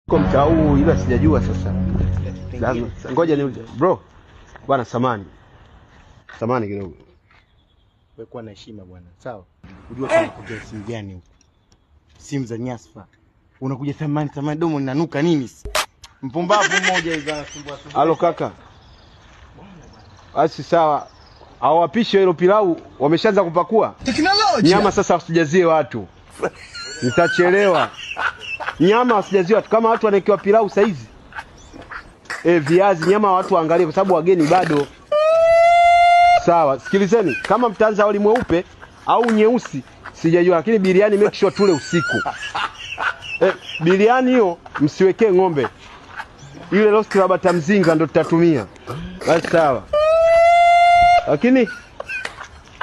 Kwa mtaa huu ila sijajua sasa. Lazima ngoja niulize. Bro. Bwana samani. Samani kidogo. Wewe kuwa na heshima bwana. Sawa. Unajua tunapokea simu gani huko? Simu za nyasfa. Unakuja thamani thamani, domo linanuka nini? Mpumbavu mmoja hivi anasumbua sumbua. Halo kaka. Basi sawa. Hawapishi hilo pilau, wameshaanza kupakua. Teknolojia. Nyama sasa wasijazie watu. Nitachelewa. Nyama wasijazie watu kama watu wanaekewa pilau saizi. Viazi, nyama watu waangalie kwa sababu wageni bado. Sawa, sikilizeni, kama mtaanza wali mweupe au nyeusi sijajua, lakini biriani make sure tule usiku. Biriani hiyo msiwekee ng'ombe. Ile roast la bata mzinga ndo tutatumia. Basi sawa. Lakini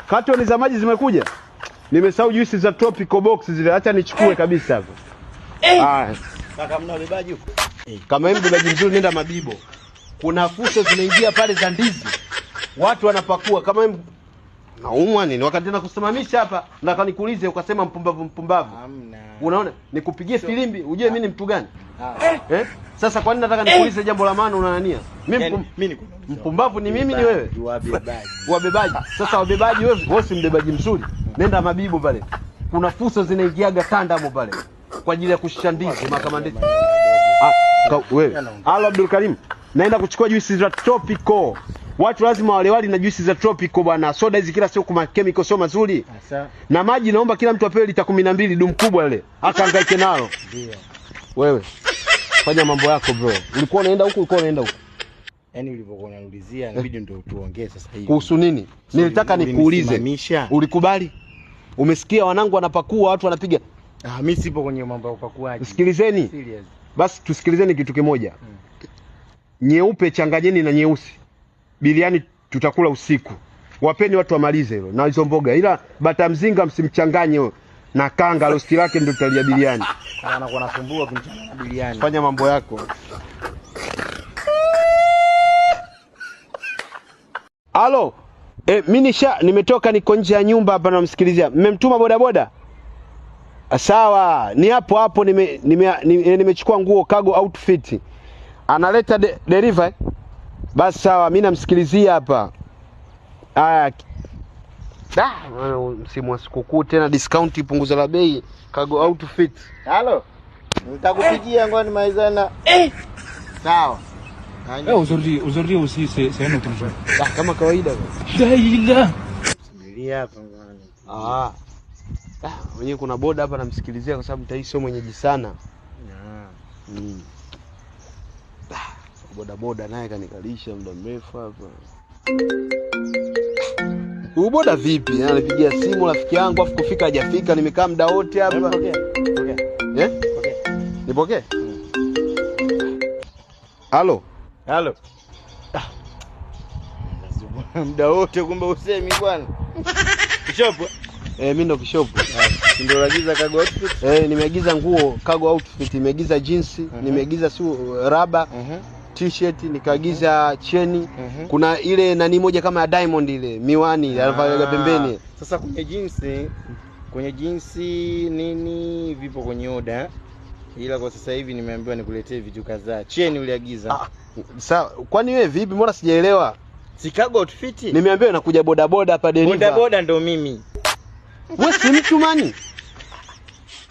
katoni za maji zimekuja. Nimesahau juice za tropical box zile, acha nichukue kabisa hapo. Ah, kaka mna bebaji huko? Kama hivi bebaji mzuri nenda Mabibo. Kuna fuso zinaingia pale za ndizi. Watu wanapakua kama hivi. Naumwa nini? Wakati tena kusimamisha hapa na kanikuulize ukasema mpumbavu mpumbavu. Hamna. Unaona? Nikupigie filimbi ujue mimi ni mtu gani? Sasa kwa nini nataka nikuulize jambo la maana unanania? Mimi mimi mpumbavu ni mimi ni wewe? Wabebaji. Wabebaji. Sasa wabebaji wewe si mbebaji mzuri. Nenda Mabibo pale. Kuna fuso zinaingiaga kandamo pale kwa ajili ya kushusha ndizi makamandezi. Wewe. Halo Abdul Karim. Naenda kuchukua juice za tropical. Watu lazima wale wali na juice za tropical bwana. Soda hizi kila siku kwa chemical sio mazuri. Asa. Na maji naomba kila mtu apewe lita 12 dumu kubwa ile. Akahangaike nalo. Ndio. Wewe fanya mambo yako bro. Ulikuwa unaenda huku, ulikuwa unaenda huku. Yaani ulivyokuwa unaniulizia inabidi ndio tuongee sasa hivi. Kuhusu nini? Nilitaka nikuulize. Ulikubali? Umesikia wanangu wanapakua, watu wanapiga. Ah, mimi sipo kwenye mambo ya upakuaji. Sikilizeni. Serious. Basi tusikilizeni kitu kimoja. Nyeupe changanyeni na nyeusi. Biriani tutakula usiku. Wapeni watu wamalize hilo na hizo mboga. Ila bata mzinga msimchanganye na kanga, rosti lake ndio tutalia biriani. Anakuwa anasumbua kumchanganya biriani. Fanya mambo yako. Halo. Mimi nimetoka niko nje ya nyumba hapa namsikilizia. Mmemtuma boda boda? Sawa, ni hapo hapo nimechukua nguo cargo outfit. Analeta deliver. Basi sawa, mimi namsikilizia hapa. Haya. Msimu wa sikukuu tena discount punguzo la bei cargo outfit. Halo. Nitakupigia ngoja nimalizane. Sawa. Aujourd'hui aussi c'est un autre jour. Kama kawaida bwana. Subiria hapa bwana. Mwenyewe kuna boda hapa namsikilizia kwa sababu mtai sio mwenyeji sana. Boda boda naye kanikalisha muda mrefu hapa. Huyu boda vipi? Anipigia simu rafiki yangu afu kufika hajafika, nimekaa muda wote hapa. Nipokee. Nipokee. Nipokee? Halo. Halo. Muda wote kumbe usemi bwana. Kishopo? Mimi ndo kishopo. Ndio unaagiza cargo outfit? Nimeagiza nguo cargo outfit, nimeagiza jeans, nimeagiza raba, t-shirt, nikaagiza cheni. Kuna ile nani moja kama ya Diamond ile, miwani anavalia pembeni. Sasa kwenye jeans nini vipo kwenye order? Ila kwa sasa hivi nimeambiwa nikuletee vitu kadhaa. Cheni uliagiza. Sawa, kwani wewe vipi? Mbona sijaelewa? Si cargo outfit? Nimeambiwa inakuja boda boda hapa deliver. Boda boda ndo mimi. Wewe si mtu mani?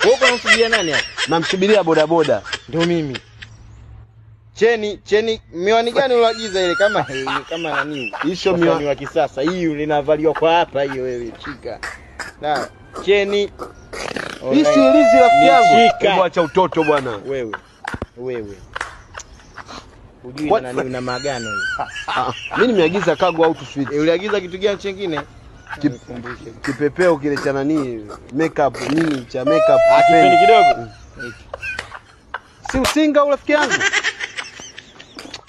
Wewe unamsubiria nani hapa? Namsubiria boda boda. Ndo mimi. Cheni miwani gani uliagiza ile kama kama nani? Hiyo miwani wa kisasa. Hii linavaliwa kwa hapa hiyo wewe chika. Na cheni hii si ilizi rafiki yangu. Hebu acha utoto bwana. Wewe. Hujui na nani una maagano hiyo. Mimi nimeagiza cargo outfit. Uliagiza kitu gani chengine? Kipepeo kile cha nani, makeup nini cha makeup. Kipindi kidogo. Si usinga rafiki yangu.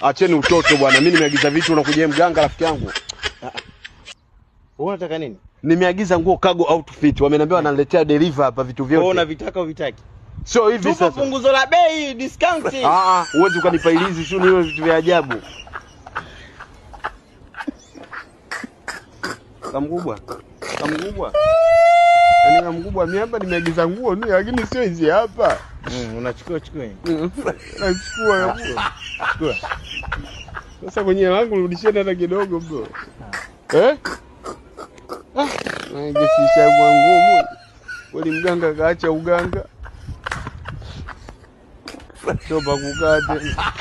Acheni utoto bwana. Mimi nimeagiza vitu unakuja mganga rafiki yangu. Wewe unataka nini? Nimeagiza nguo cargo outfit. Wameniambia wananiletea deliver hapa vitu vyote. Wewe unavitaka uvitaki? Sio hivi sasa. Tupo punguzo la bei, discount. Huwezi ukanipa ilizi sio niwe vitu vya ajabu. Kamkubwa. Yaani mkubwa mimi hapa nimeagiza nguo tu lakini sio hizi hapa. Unachukua chukua. Nachukua. Chukua. Sasa kwenye langu rudisheni hata kidogo bro. Eh? Ah, gesi ishakuwa ngumu. Kweli mganga kaacha uganga. Sio pa kukaa tena.